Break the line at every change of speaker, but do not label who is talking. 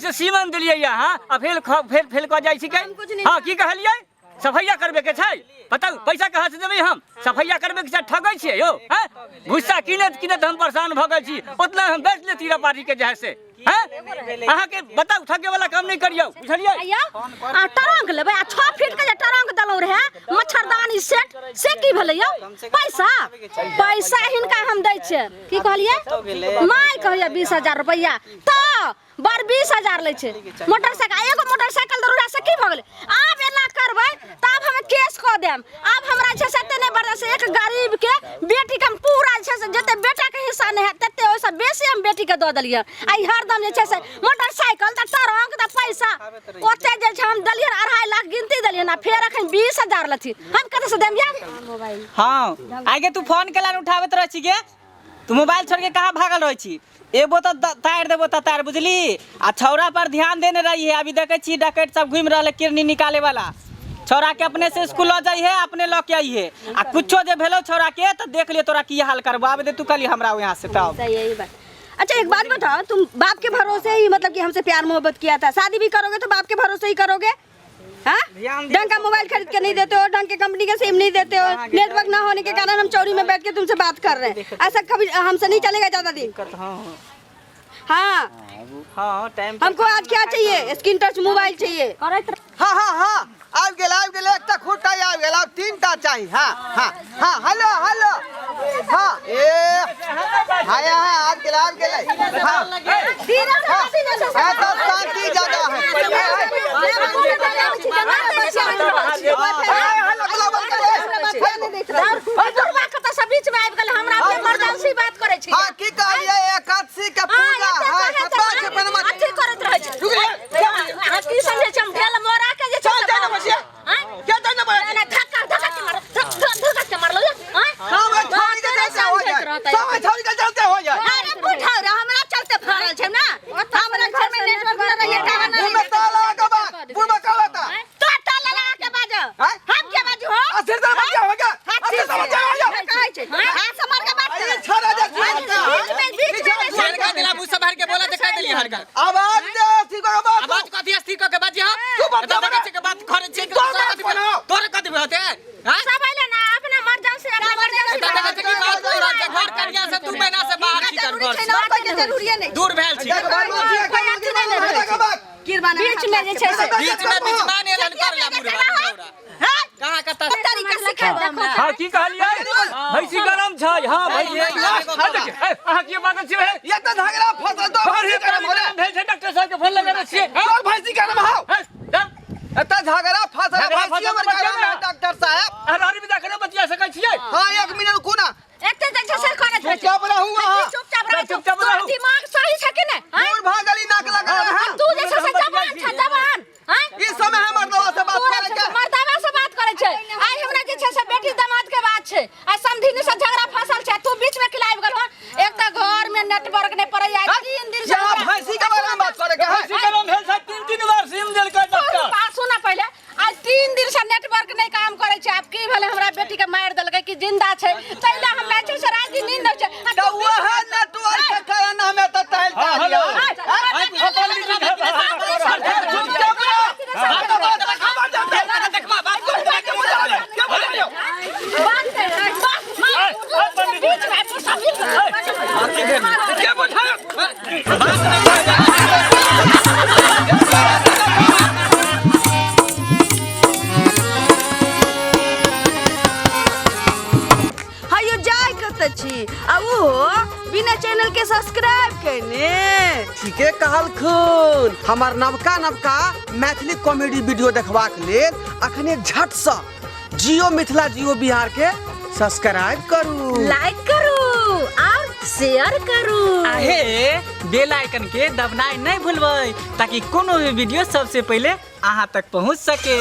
से semen देलियै अहाँ आ फेल फेल फेल कऽ जाइ छिकै।
हम कुछ नहि।
हँ, की कहलियै? सफैया करबे के छै, बताउ पैसा कहाँ से देबै हम? सफैया करबे के छै, ठगै छियै यौ। हैं, भुस्सा किनैत किनैत हम परेशान भऽ गेल छी, ओतना हम बेच लेती रपारी के जे है से। हैं, अहाँके बताउ, ठगे वाला काम नहि करियौ, बुझलियै?
आइयो आ ट्रंक लेबै आ 6 फीट के जे ट्रंक देलहुँ रहे मच्छरदानी सेट, से की भेलै यौ? पैसा पैसा हिनका हम दै छियै। की कहलियै? माय कहैया 20,000 रुपैआ तऽ बड़ 20,000 लै छै मोटरसाइकिल, एगो मोटरसाइकिल दरोड़ा से की भऽ गेलै? आब एना करबै तऽ आब हम केस कऽ देम। आब हमरा जे छै से एते नहि बर्दाश्त। एक गरीब के बेटी के हम पूरा जे छै से जते बेटा के हिस्सा नहि हैत तते ओहिसँ बेसी हम बेटी के दऽ देलियै। आ ई हरदम जे छै से मोटरसाइकिल तऽ ट्रंक तऽ पैसा ओते जे छै हम देलियै 2.5 लाख गिनती देलियै आ फेर अखन 20,000 लेथिन, हम कतऽसँ देम यार?
हाँ आगे तू फोन केला ने उठाबैत रहै छी गे, तू मोबाइल छोड़ के कहाँ भागल रहै छी? एबो तऽ तारि देबो तऽ तारि, बुझली? आ छौड़ा पर ध्यान देने रही है, अभी देखै छी डकैत सब घूमि रहल है किरनी निकाले वाला। छौड़ा के अपने से स्कूल लऽ जाइ है, अपने लऽ के आई है, आ कुछो जे भेलो छौड़ा के तऽ देख लियो तोरा की हाल करबो। आबे दे तू कली हमरा यहाँ से तब।
सही, यही बात। अच्छा एक बात बताओ, तुम बाप के भरोसे ही मतलब कि हमसे प्यार मोहब्बत किया था, शादी भी करोगे तो बाप के भरोसे ही करोगे? हाँ, ढंग का मोबाइल खरीद के नहीं देते हो, ढंग के कंपनी के सिम नहीं देते हो, नेटवर्क ना होने के कारण हम चौरी में बैठ के तुमसे बात कर रहे हैं। ऐसा कभी हमसे नहीं चलेगा ज्यादा दिन। हाँ
हाँ, टाइम
हमको आज क्या चाहिए? स्क्रीन टच मोबाइल चाहिए।
हाँ हाँ हाँ, आबि गेल आबि गेल, एकटा खुट्टा आबि गेल, आब 3टा चाही। हाँ हाँ हाँ, हेलो हेलो, हाँ ए हाँ हाँ, आबि गेल आबि गेल। हाँ हाँ, एतऽ शांति जगह है।
बीच में आबि गेल, हमरा इमरजेंसी बात करै छी।
हाँ, की कहलियै? एकादशी के पूजा है, सतबा के पनमा
अथी करैत रहै छी। अहाँ की समझै छी? हम ढेल मोरा के जे छै।
चल जाय ने बचिया।
आँय?
के जाय ने बचिया?
ना, धक्का धक्का के मारल, धक्का के मारलो ये, आँय?
सब छौड़ी के चलते हो जाए, सब छौड़ी के चलते हो जाए।
अरे बुढ़ा रे, हमरा चलते फरल छै ना, हमरा घर में नेटवर्क न रहिए, टावर न
मुँह में ताला लगा बात, मुँह में काला ता।
तो ताला लगा के बाजो।
आँय?
हम के बाजू हो?
आ सिर से बच्चा हो गया, आ सिर से बच्चा हो गया।
कहै छै हाथ से मार के बात
अरे
कर।
छड़ा जा
बीच में, बीच में नहीं।
हरका दिला मुंह से बाहर के बोला त कह देली हरका।
आवाज दे स्थिर कऽ बात।
आवाज कथी स्थिर क के बाजी हम?
तू बात
एतऽ देखै छियै के बात करै छियै
तोर बात बनाओ।
तोर कथी होते हैं?
सब अइले ना अपना मर्जेंसी, अपना मर्जेंसी।
एतऽ देखै छियै कि बात कऽ रहल छै घर कनिया से 2 महीना से बाहर छी,
जरूरी
घर
छै
से
ना, कोई के जरूरी नहीं।
दूर भेल छी।
बीच में जे छै से
बीच में बीच मान एलन कर ला मुर्गा
हां,
कहाँ कतऽ
तरीका सिखाबो हमरा।
हाँ, की कहलियै? भैंसी गरम छै। हाँ, भैंसी, हाँ, देखिए, ए, अहाँ की बाजल छियै हे?
ये तऽ झगड़ा फसल तो भैंसी गरम हो रे।
भेल छै, डॉक्टर साहब के फोन लगेने छियै।
तोर भैंसी गरम हौ।
हे, जाउ।
एतऽ झगड़ा फसल
झगड़ा
भैंसी
फसल
हमर
बच्चा
गरम है
ने।
डॉक्टर साहब।
अहाँ रानी विदा करब, बतिया सकै छियै?
हाँ, 1 मिनट रुकू ना।
एते जे छै से करैत रहै छै।
चुपचाप रहू अहाँ।
चुपचाप रहू।
चुपचाप
तोहर
रहू।
दिमाग सही छै कि नहि? आँय?
दूर भऽ गेली, नाक लगा है।
तू जे छै से जवान छै, जवान। आँय?
ई समय है मर्दवा से बात
तोरा
करे
छै
के।
से मर्दावा से बात करै छै। आइ हमरा जे छै से बेटी दामाद के बात छै, आइ समधिनी से झगड़ा फसल छै, तू बीच में किलाबि गेल हन। एक तऽ घर में नेटवर्क नहि पड़ैया 3 दिन से।
यहाँ
हमरा-
भैंसी के बारे में बात करे के है।
भैंसी गरम भेल छै, 3-3 बार सिम देलकै डॉक्टर।
बात सुन पहिले, आइ 3 दिन से नेटवर्क नहि काम करै छै। आब की भेलै? हमरा बेटी के मारि देलकै कि जिंदा छै? तै लए हमरा छै से राति नींद होइ छै। आ
तऽ
तू
वएह नेटवर्क के कारण हमे तऽ टहल
हाँ, हेलो।
चुपचाप रहो।
देखबा बात
के बुझायो?
हयो जाय कतऽ छी आ ओहो बिना चैनल के सब्सक्राइब केने?
ठीके कहलखुन। हमर नवका नवका मैथिली कॉमेडी वीडियो देखबाक लेल अखने झटसँ जियो मिथिला जियो बिहार के सब्सक्राइब करू,
लाइक करू और शेयर करू।
आहे बेल आइकन के दबनाइ नहीं भूलबै ताकि कोनो भी वीडियो सबसे पहले अहाँ तक पहुँच सके।